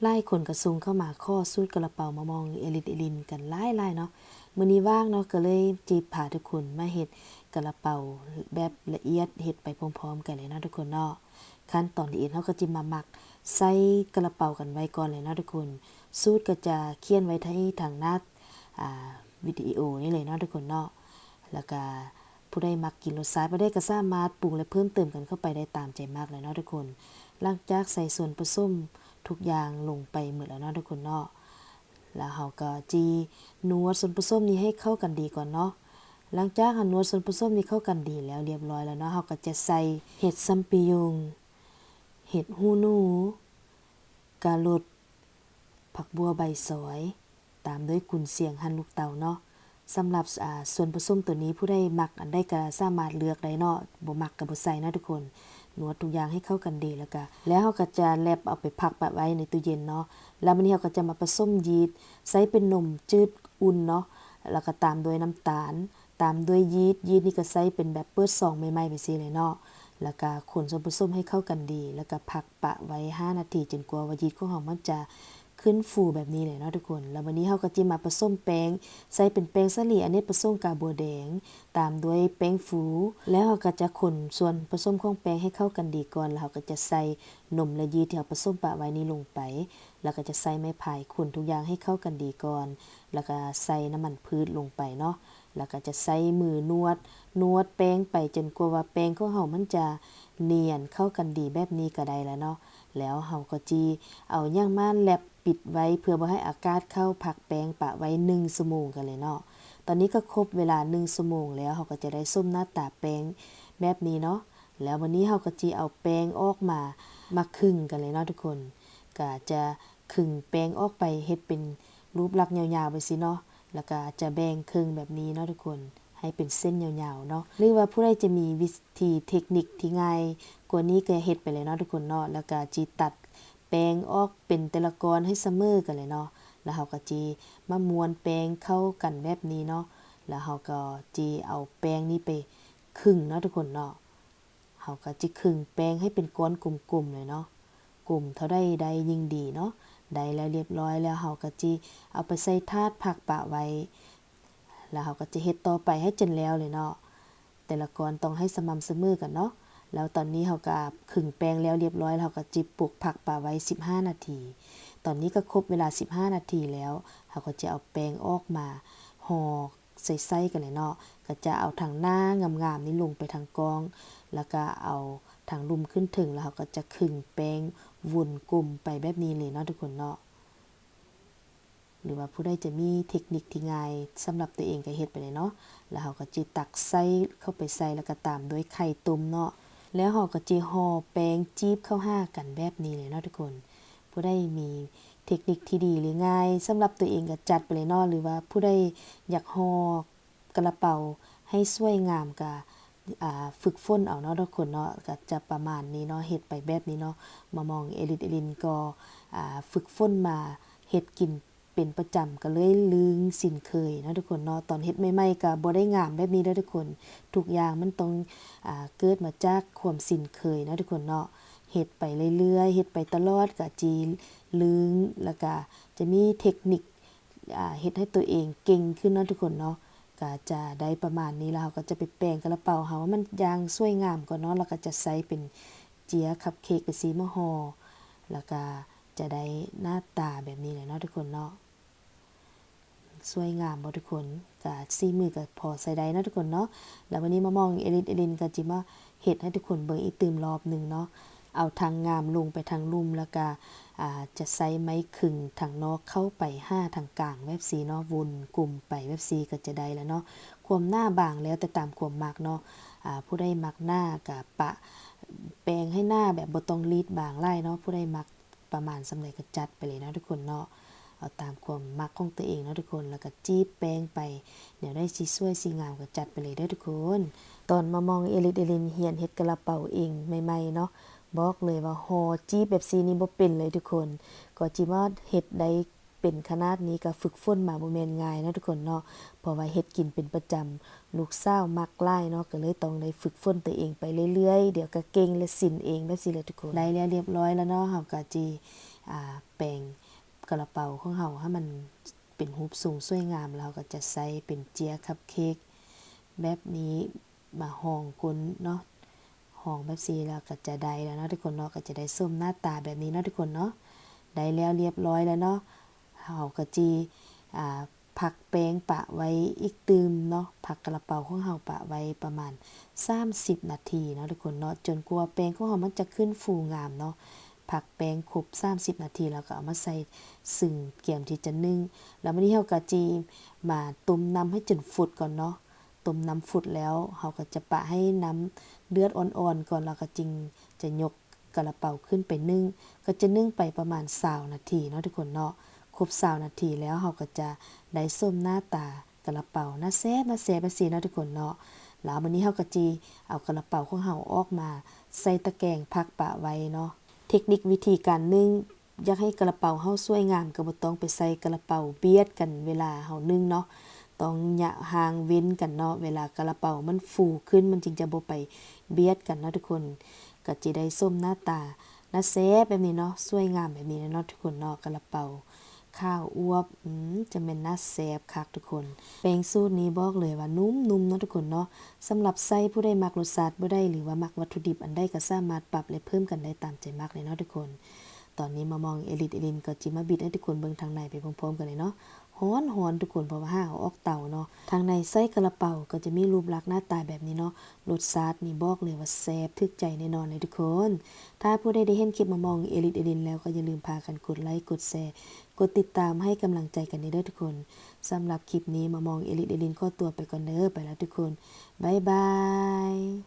ຫຼາຍຄົນກໍສົ່ງເຂົ້າມາຂໍສູດກະລາເປົາມະມ່ອງເອລິດເອລິນກັນຫຼາຍໆເນາະ. ມື້ນີ້ວ່າງເນາະ ກໍເລີຍຊິພາທຸກຄົນມາເຮັດກະລາເປົາແບບລະອຽດ ເຮັດໄປພ້ອມໆກັນເລີຍເນາະທຸກຄົນເນາະ. ຂັ້ນຕອນທີ່ເອັດ ເຮົາກໍຊິມາໝັກໃສ່ກະລາເປົາກັນໄວ້ກ່ອນເລີຍເນາະທຸກຄົນ. ສູດກໍຈະຂຽນໄວ້ໃຫ້ທາງໜ້າ ອ່າ ວິດີໂອນີ້ເລີຍເນາະທຸກຄົນເນາະ. ແລ້ວກະຜູ້ໃດມັກກິນລົດຊາດປານໃດກໍສາມາດປຸງ ແລະ ເພີ່ມເຕີມກັນເຂົ້າໄປໄດ້ຕາມໃຈມັກເລີຍເນາະທຸກຄົນ. ຫຼັງຈາກໃສ່ສ່ວນປະສົມທຸກຢ່າງລົງໄປໝົດແລ້ວເນາະທຸກຄົນເນາະ, ແລ້ວເຮົາກໍຊິນວດສ່ວນປະສົມນີ້ໃຫ້ເຂົ້າກັນດີກ່ອນເນາະ. ຫຼັງຈາກເຮົານວດສ່ວນປະສົມນີ້ເຂົ້າກັນດີແລ້ວ ລຽບຮ້ອຍແລ້ວເນາະ, ເຮົາກໍຈະໃສ່ເຫັດຊຳປີຍົງ, ເຫັດຫູໜູ, ກາລົດ, ຜັກບົ່ວໃບຊອຍ, ຕາມດ້ວຍກຸນຊຽງ ຫັ້ນລູກເຕົາເນາະ. ສຳລັບ ອ່າ ສ່ວນປະສົມໂຕນີ້ ຜູ້ໃດມັກອັນໃດກໍສາມາດເລືອກໄດ້ເນາະ, ບໍ່ມັກກໍບໍ່ໃສ່ເນາະທຸກຄົນ. ນວດທຸກຢ່າງໃຫ້ເຂົ້າກັນດີ ແລ້ວກະ ແລ້ວເຮົາກໍຈະແລັບເອົາໄປພັກປະໄວ້ໃນຕູ້ເຢັນເນາະ. ແລ້ວບາດນີ້ເຮົາກໍຈະມາປະສົມຢີດ ໃຊ້ເປັນນົມຈືດອຸ່ນເນາະ, ແລ້ວກໍຕາມດ້ວຍນ້ຳຕານ, ຕາມດ້ວຍຢີດ, ຢີດນີ້ກໍໃຊ້ເປັນແບບເປີດຊອງໃໝ່ໆ ແບບຊີ້ເລີຍເນາະ. ແລ້ວກະຄົນສ່ວນປະສົມໃຫ້ເຂົ້າກັນດີ ແລ້ວກະພັກປະໄວ້ຫ້ານາທີ ຈົນກວ່າວ່າຢີດຂອງເຮົາມັນຈະ ຂຶ້ນຟູແບບນີ້ເລີຍເນາະທຸກຄົນ. ແລ້ວບາດນີ້ເຮົາກໍຊິມາປະສົມແປ້ງ, ໃສ່ເປັນແປ້ງສາລີອະເນກປະສົງກາບົວແດງ ຕາມດ້ວຍແປ້ງຟູ. ແລ້ວເຮົາກໍຈະຄົນສ່ວນປະສົມຂອງແປ້ງໃຫ້ເຂົ້າກັນດີກ່ອນ, ແລ້ວເຮົາກໍຈະໃສ່ນົມ ແລະ ຢີດທີ່ເຮົາປະສົມປະໄວ້ນີ້ລົງໄປ, ແລ້ວກໍຈະໃສ່ໄມ້ພາຍຄົນທຸກຢ່າງໃຫ້ເຂົ້າກັນດີກ່ອນ, ແລ້ວກໍໃສ່ນ້ຳມັນພືດລົງໄປເນາະ. ແລ້ວກໍຈະໃຊ້ມືນວດ, ນວດແປ້ງໄປຈົນກວ່າວ່າແປ້ງຂອງເຮົາມັນຈະນຽນເຂົ້າກັນດີແບບນີ້ກໍໄດ້ແລ້ວເນາະ. ແລ້ວເຮົາກໍຊິເອົາຫຍັງມາແລັບປິດໄວ້ ເພື່ອບໍ່ໃຫ້ອາກາດເຂົ້າ, ພັກແປ້ງປະໄວ້ໜຶ່ງຊົ່ວໂມງກັນເລີຍເນາະ. ຕອນນີ້ກໍຄົບເວລາໜຶ່ງຊົ່ວໂມງແລ້ວ, ເຮົາກໍຈະໄດ້ຊົມໜ້າຕາແປ້ງແບບນີ້ເນາະ. ແລ້ວບາດນີ້ເຮົາກໍຊິເອົາແປ້ງອອກມາ ມາຄຶງກັນເລີຍເນາະທຸກຄົນ. ກໍຈະຄຶງແປ້ງອອກໄປເຮັດເປັນຮູບລັກຍາວໆ ແບບຊີ້ເນາະ. ແລ້ວກໍຈະແບ່ງເຄິ່ງແບບນີ້ເນາະທຸກຄົນ, ໃຫ້ເປັນເສັ້ນຍາວໆເນາະ. ຫຼືວ່າຜູ້ໃດຈະມີວິທີເທັກນິກທີ່ງ່າຍກວ່ານີ້ກໍເຮັດໄປເລີຍເນາະທຸກຄົນເນາະ. ແລ້ວກໍຊິຕັດແປ້ງອອກເປັນແຕ່ລະກ້ອນໃຫ້ສະເໝີກັນເລີຍເນາະ. ແລ້ວເຮົາກໍຊິມາມ້ວນແປ້ງເຂົ້າກັນແບບນີ້ເນາະ. ແລ້ວເຮົາກໍຊິເອົາແປ້ງນີ້ໄປຄຶງເນາະທຸກຄົນເນາະ. ເຮົາກໍຈະຄຶງແປ້ງໃຫ້ເປັນກ້ອນກົມໆເລີຍເນາະ, ກົມເທົ່າໃດໄດ້ຍິ່ງດີເນາະ. ໄດ້ແລ້ວລຽບຮ້ອຍແລ້ວ ເຮົາກໍຈະເອົາໄປໃສ່ຖາດພັກປະໄວ້, ແລ້ວເຮົາກໍຈະເຮັດຕໍ່ໄປໃຫ້ຈົນແລ້ວເລີຍເນາະ. ແຕ່ລະກ້ອນຕ້ອງໃຫ້ສະໝ່ຳສະເໝີກັນເນາະ. ແລ້ວຕອນນີ້ເຮົາກໍຄຶງແປ້ງແລ້ວລຽບຮ້ອຍ, ເຮົາກໍຈະປົກພັກປະໄວ້ສິບຫ້ານາທີ. ຕອນນີ້ກໍຄົບເວລາສິບຫ້ານາທີແລ້ວ, ເຮົາກໍຈະເອົາແປ້ງອອກມາຫໍ່ ໃສ່ໆກັນແຫຼະເນາະ. ກໍຈະເອົາທາງໜ້າງາມໆນີ້ລົງໄປທາງກ້ອງ, ແລ້ວກໍເອົາທາງລຸ່ມຂຶ້ນເທິງ, ແລ້ວເຮົາກໍຈະຄຶງແປ້ງວົນກົມໄປແບບນີ້ເລີຍເນາະທຸກຄົນເນາະ. ຫຼືວ່າຜູ້ໃດຈະມີເທັກນິກທີ່ງ່າຍສຳລັບຕົວເອງກໍເຮັດໄປເລີຍເນາະ. ແລ້ວເຮົາກໍຈະຕັກໃສ່ເຂົ້າໄປໃສ່, ແລ້ວກໍຕາມດ້ວຍໄຂ່ຕົ້ມເນາະ. ແລ້ວເຮົາກໍຈະຫໍ່ແປ້ງຈີບເຂົ້າຫາກັນແບບນີ້ເລີຍເນາະທຸກຄົນ. ຜູ້ໃດມີເທັກນິກທີ່ດີ ຫຼື ງ່າຍສຳລັບຕົວເອງກໍຈັດໄປເລີຍເນາະ. ຫຼືວ່າຜູ້ໃດຢາກຫໍ່ກະລາເປົາໃຫ້ສວຍງາມກໍ ອ່າ ຝຶກຝົນເອົາເນາະທຸກຄົນເນາະ. ກໍຈະປະມານນີ້ເນາະ, ເຮັດໄປແບບນີ້ເນາະ. ມາມອງເອລິດເອລິນກໍ ອ່າ ຝຶກຝົນມາເຮັດກິນເປັນປະຈຳ ກໍເລີຍລຶ້ງຊິນເຄີຍເນາະທຸກຄົນເນາະ. ຕອນເຮັດໃໝ່ໆກໍບໍ່ໄດ້ງາມແບບນີ້ເດີທຸກຄົນ. ທຸກຢ່າງມັນຕ້ອງ ອ່າ ເກີດມາຈາກຄວາມຊິນເຄີຍເນາະທຸກຄົນເນາະ. ເຮັດໄປເລື້ອຍໆ ເຮັດໄປຕະຫຼອດ ກະຈີລຶ້ງ ແລ້ວກະຈະມີເທັກນິກ ອ່າ ເຮັດໃຫ້ຕົວເອງເກັ່ງຂຶ້ນເນາະທຸກຄົນເນາະ. ກະຈະໄດ້ປະມານນີ້ ແລ້ວເຮົາກໍຈະໄປແປງກະລາເປົາເຮົາໃຫ້ມັນຢ່າງສວຍງາມກ່ອນເນາະ. ແລ້ວກໍຈະໃຊ້ເປັນເຈ້ຍຄັບເຄ້ກໄປຊີ້ມາຫໍ່ ແລ້ວກະຈະໄດ້ໜ້າຕາແບບນີ້ແຫຼະເນາະທຸກຄົນເນາະ. ສວຍງາມບໍ່ທຸກຄົນ? ກະສີມືກະພໍໃຊ້ໄດ້ເນາະທຸກຄົນເນາະ. ແລ້ວບາດນີ້ມາມອງເອລິດເອລິນກະຊິມາເຮັດໃຫ້ທຸກຄົນເບິ່ງອີກຕື່ມລອບໜຶ່ງເນາະ. ເອົາທາງງາມລົງໄປທາງລຸ່ມ ແລ້ວກະ ອ່າ ຈະໃຊ້ໄມ້ຄຶງທາງນອກເຂົ້າໄປຫາທາງກາງແບບຊີ້ເນາະ, ວົນກົມໄປແບບຊີ້ກໍຈະໄດ້ແລ້ວເນາະ. ຄວາມໜາບາງແລ້ວແຕ່ຕາມຄວາມມັກເນາະ. ອ່າ ຜູ້ໃດມັກໜາກະປະແປ້ງໃຫ້ໜາແບບບໍ່ຕ້ອງລີດບາງຫຼາຍເນາະ, ຜູ້ໃດມັກ ປະມານສ່ຳໃດກໍຈັດໄປເລີຍເນາະທຸກຄົນເນາະ. ເອົາຕາມຄວາມມັກຂອງຕົວເອງເນາະທຸກຄົນ, ແລ້ວກໍຈີບແປ້ງໄປ ແນວໃດຊິສວຍຊິງາມກໍຈັດໄປເລີຍເດີທຸກຄົນ. ຕອນມາມອງເອລິດເອລິນຮຽນເຮັດກະລາເປົາເອງໃໝ່ໆເນາະ, ບອກເລີຍວ່າຫໍ່ຈີບແບບຊີ້ນີ້ບໍ່ເປັນເລີຍທຸກຄົນ. ກວ່າຊິມາເຮັດໄດ້ເປັນຂະໜາດນີ້ກໍຝຶກຝົນມາບໍ່ແມ່ນງ່າຍເນາະທຸກຄົນເນາະ, ເພາະວ່າເຮັດກິນເປັນປະຈຳ. ລູກສາວມັກຫຼາຍເນາະ, ກໍເລີຍຕ້ອງໄດ້ຝຶກຝົນຕົວເອງໄປເລື້ອຍໆ, ດຽວກໍເກັ່ງ ແລະ ຊິນເອງແບບຊີ້ແຫຼະທຸກຄົນ. ໄດ້ແລ້ວລຽບຮ້ອຍແລ້ວເນາະ, ເຮົາກໍຊິ ອາ ແປງກະລະເປົາຂອງເຮົາໃຫ້ມັນເປັນຮູບຊົງສວຍງາມ ແລ້ວເຮົາກໍຈະໃຊ້ເປັນເຈ້ຍຄັບເຄ້ກແບບນີ້ມາຮອງກົ້ນເນາະ, ຮອງແບບຊີ້ແລ້ວກໍຈະໄດ້ແລ້ວເນາະທຸກຄົນເນາະ, ກໍຈະໄດ້ຊົມໜ້າຕາແບບນີ້ເນາະທຸກຄົນເນາະ. ໄດ້ແລ້ວລຽບຮ້ອຍແລ້ວເນາະ, ເຮົາກໍຊິ ອາ ພັກແປ້ງປະໄວ້ອີກຕື່ມເນາະ, ພັກກະລະເປົາຂອງເຮົາປະໄວ້ປະມານສາມສິບນາທີເນາະທຸກຄົນເນາະ, ຈົນກວ່າແປ້ງຂອງເຮົາມັນຈະຂຶ້ນຟູງາມເນາະ. ພັກແປ້ງຄົບສາມສິບນາທີ ແລ້ວກໍເອົາມາໃສ່ຊຶງກຽມທີ່ຈະໜຶ້ງ. ແລ້ວບາດນີ້ເຮົາກໍຊິມາຕົ້ມນ້ຳໃຫ້ຈົນຟົດກ່ອນເນາະ, ຕົ້ມນ້ຳຟົດແລ້ວ ເຮົາກໍຈະປະໃຫ້ນ້ຳເດືອດອ່ອນໆກ່ອນ ແລ້ວກໍຈຶ່ງຈະຍົກ ກະລະເປົາຂຶ້ນໄປໜຶ້ງ, ກໍຈະໜຶ້ງໄປປະມານຊາວນາທີເນາະທຸກຄົນເນາະ. ຄົບຊາວນາທີແລ້ວ ເຮົາກໍຈະໄດ້ຊົມໜ້າຕາກະລະເປົາໜ້າແຊບ ໜ້າແຊບຈັ່ງຊີ້ເນາະທຸກຄົນເນາະ. ແລ້ວບາດນີ້ເຮົາກໍຊິເອົາກະລະເປົາຂອງເຮົາອອກມາໃສ່ຕະແກງພັກປະໄວ້ເນາະ. ເທັກນິກວິທີການໜຶ້ງ ຢາກໃຫ້ກະລະເປົາເຮົາສວຍງາມ ກໍບໍ່ຕ້ອງໄປໃສ່ກະລະເປົາບຽດກັນເວລາເຮົາໜຶ້ງເນາະ, ຕ້ອງຍະຫ່າງເວັ້ນກັນເນາະ. ເວລາກະລະເປົາມັນຟູຂຶ້ນ ມັນຈຶ່ງຈະບໍ່ໄປບຽດກັນເນາະທຸກຄົນ. ກໍຈະໄດ້ຊົມໜ້າຕາໜ້າແຊບແບບນີ້ເນາະ, ສວຍງາມແບບນີ້ແຫຼະເນາະທຸກຄົນເນາະ. ກະລະເປົາຂາວອວບ ອືມ ຈະແມ່ນໜ້າແຊບຄັກທຸກຄົນ. ແປ້ງສູດນີ້ບອກເລີຍວ່ານຸ້ມໆເນາະທຸກຄົນເນາະ. ສຳລັບໄສ້ຜູ້ໃດມັກລົດຊາດບໍ່ໄດ້ ຫຼືວ່າມັກວັດຖຸດິບອັນໃດ ກໍສາມາດປັບ ແລະ ເພີ່ມກັນໄດ້ຕາມໃຈມັກເລີຍເນາະທຸກຄົນ. ຕອນນີ້ມາມອງເອລິດເອລິນກໍຈະມາບິດໃຫ້ທຸກຄົນເບິ່ງທາງໃນໄປພ້ອມໆກັນເລີຍເນາະ. ຮ້ອນໆທຸກຄົນ ເພາະວ່າຫາເອົາອອກເຕົາເນາະ. ທາງໃນໄສ້ກະລະເປົາກໍຈະມີຮູບລັກໜ້າຕາແບບນີ້ເນາະ. ລົດຊາດນີ້ບອກເລີຍວ່າແຊບຖືກໃຈແນ່ນອນເລີຍທຸກຄົນ. ຖ້າຜູ້ໃດໄດ້ເຫັນຄລິບມາມອງເອລິດເອລິນແລ້ວ ກໍຢ່າລືມພາກັນກົດໄລ ກົດແຊ ກົດຕິດຕາມໃຫ້ກຳລັງໃຈກັນແດ່ເດີທຸກຄົນ. ສຳລັບຄລິບນີ້ມາມອງເອລິດເອລິນຂໍຕົວໄປກ່ອນເດີ. ໄປແລ້ວທຸກຄົນ. ບາຍບາຍ.